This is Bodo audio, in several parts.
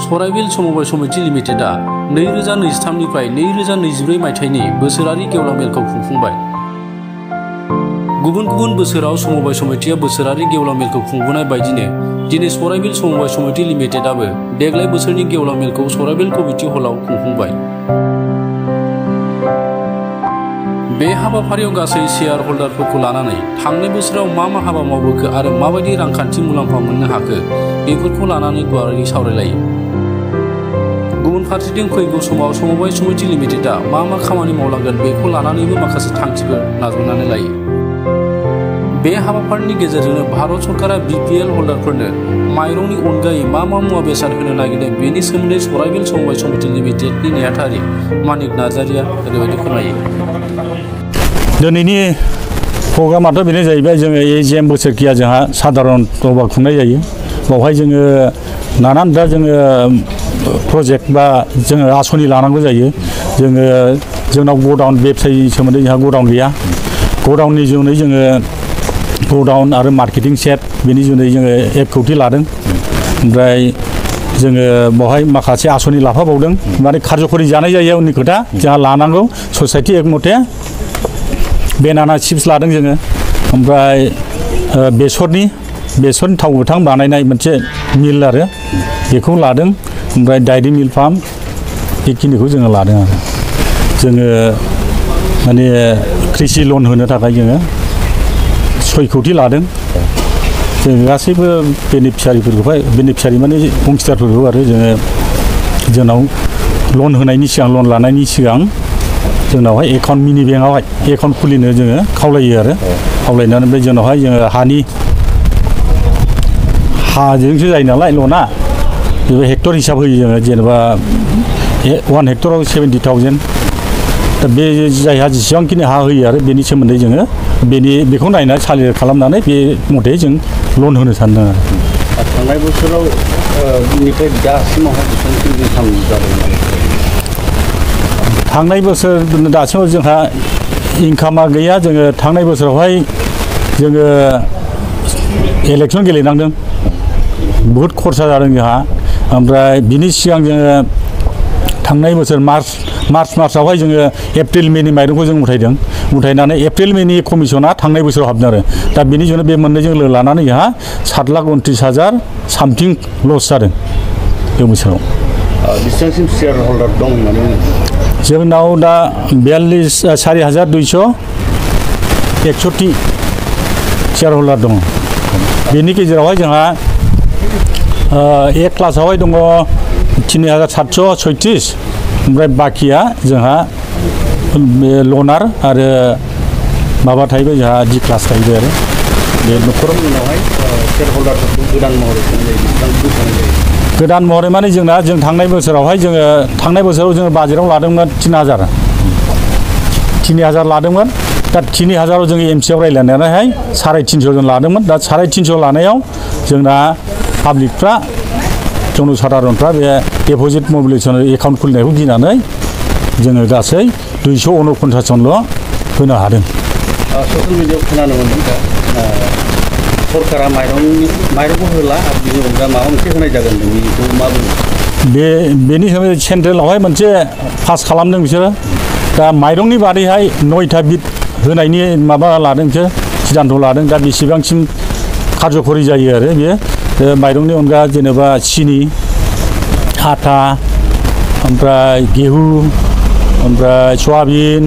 सराइबिल समबाय समिति लिमिटेडआ 2023निफ्राय 2024 मायथाइनि बोसोरारि गेवलां मेलखौ खुंफुंबाय। गुबुन गुबुन बोसोराव समबाय समितिया बोसोरारि गेवलां मेलखौ खुंबोनाय बायदिनो दिनै सराइबिल समबाय समिति लिमिटेडआबो देग्लाय बोसोरनि गेवलां मेलखौ सराइबिल कमिटि हलाव खुंफुंबाय। बे हाबाफारियाव गासै शेयार हल्डारफोरखौ लानानै थांनाय बोसोराव मा हाबा मावबोखो आरो माबायदि रांखान्थि मुलाम्फा मोननो हाखो बेफोरखौ लानानै गुवारै सावरायलायो। गुबुन फारसेथिं फैगौ समाव समबाय समिति लिमिटेडआ मा खामानि मावलांगोन बेखौ लानानैबो माखासे थांखिफोर नाजावनानै लायो। बे हाबाफारिनि गेजेरजोंनो भारत सरकारा बिपिएल हल्डारफोरनो माइरंनि अनगायै मा मुवा बेसाद होनो नागिरदों बेनि सोमोन्दै सराइबिल समबाय समिति लिमिटेडनि नेहाथारि मानिक नार्जारिया ओरैबायदि फोरमायो। दिनैनि प्रग्रामाथ' बेनो जाहैबाय जोङो एजिएम बोसोरखिया जोंहा साधारन सभा खुंनाय जायो। बावहाय जोङो नानानथा जोङो प्रजेक्ट बा जोङो आसनि लानांगौ जायो। जोंनाव गडाउन बेबसायनि सोमोन्दै जोंहा गडाउन गैया। गडाउननि जुनै जोङो गडाउन आरो मार्केटिं सेट बेनि जुनै जोङो 1 कौटि लादों। ओमफ्राय जोङो बावहाय माखासे आसनि लाफाबावदों। माने कार्यकरि जानाय जायो उननि खोथा जोंहा लानांगौ ससाइटि एक मथे। बेनाना चिप्स लादों जोङो। ओमफ्राय बेसरनि थाव गोथां बानायनाय मोनसे मिल आरो बेखौ लादों। ओमफ्राय डायरी मिल्क फार्म बेखिनिखौ जोङो लादों आरो जोङो माने कृषि लन होनो थाखाय जोङो 6 कौटि लादों। जों गासैबो बेनिफिसारि माने अंशदारफोरखौ आरो जोंनाव लन होनायनि सिगां लन लानायनि सिगां जोंनावहाय एकाउन्ट मिनि बेंकआवहाय एकाउन्ट खुलिनो जोङो खावलायो आरो खावलायनानै ओमफ्राय जोंनावहाय जोङो हाजोंसो जायो नालाय लना बे हेक्टर हिसाब होयो जोङो जेनेबा 1 हेक्टराव 70,000 दा बे जायहा जेसेबांखिनि हा होयो आरो बेनि सोमोन्दै जोङो बेखौ नायनानै सालिर खालामनानै बे मथे जों लन होनो सानदों आरो। थांनाय बोसोराव निफ्राय दासिमावहाय बेसेबांसिम इनकाम जादों? थांनाय बोसोर दासिमाव जोंहा इनकामा गैया। जोङो थांनाय बोसोरावहाय जोङो इलेक्सन गेलेनांदों। बहुद खरसा जादों जोंहा। ओमफ्राय बिनि सिगां जोङो थांनाय बोसोर मार्चआवहाय जोङो एप्रिल मेनि माइरंखौ जों उथायनानै एप्रिल मेनि कमिसना थांनाय बोसोराव हाबदों आरो दा बिनि जुनै बे मोननैजों लानानै जोंहा 7,29,000 सामथिं लस जादों बे बोसोराव। बेसेबांसिम शेयार हल्डार दं होननानै जोंनाव दा 4,261 शेयार हल्डार दङ। बेनि गेजेरावहाय जोंहा एक क्लासावहाय दङ 3,736 ओमफ्राय बाखिया जोंहा लनार आरो माबा थाहैबाय जोंहा D क्लास थाहैबाय आरो बे न'खराव उनावहाय शेयार हल्डारफोरखौ गोदान महरै माने जों थांनाय बोसोराव जोङो बाजेटआव लादोंमोन 3,000 लादोंमोन। दा 3,000आव जोङो एमसिआव रायज्लायनानैहाय 350 जन लादोंमोन। दा 350 लानायाव जोंना पाब्लिकफ्रा जनसाधारनफ्रा बे डिप'जिट मबिलाइजेसन एकाउन्ट खुलिनायखौ गिनानै जोङो गासै 249 जनल' होनो हादों। ससियेल मिडियायाव खोनानो मोन्दों दा सरकारा माइरंखौ होला आरो बिनि अनगा माबा मोनसे होनाय जागोन बेखौ मा बुङो? बेनि सोमोन्दै सेन्ट्रेलावहाय मोनसे पास खालामदों बिसोरो। दा माइरंनि बादैहाय 9था बिद होनायनि माबा लादों बिसोर सिद्धान्त लादों। दा बेसेबांसिम कार्यकरि जायो आरो बेयो माइरंनि अनगा जेनेबा सिनि आटा ओमफ्राय गेहु ओमफ्राय सयाबिन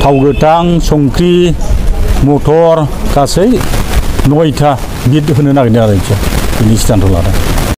थाव गोथां संख्रि मटर गासै 9था बिद होनो नागिरदों आरो बिसोर बिनि सिद्धान्त लादों।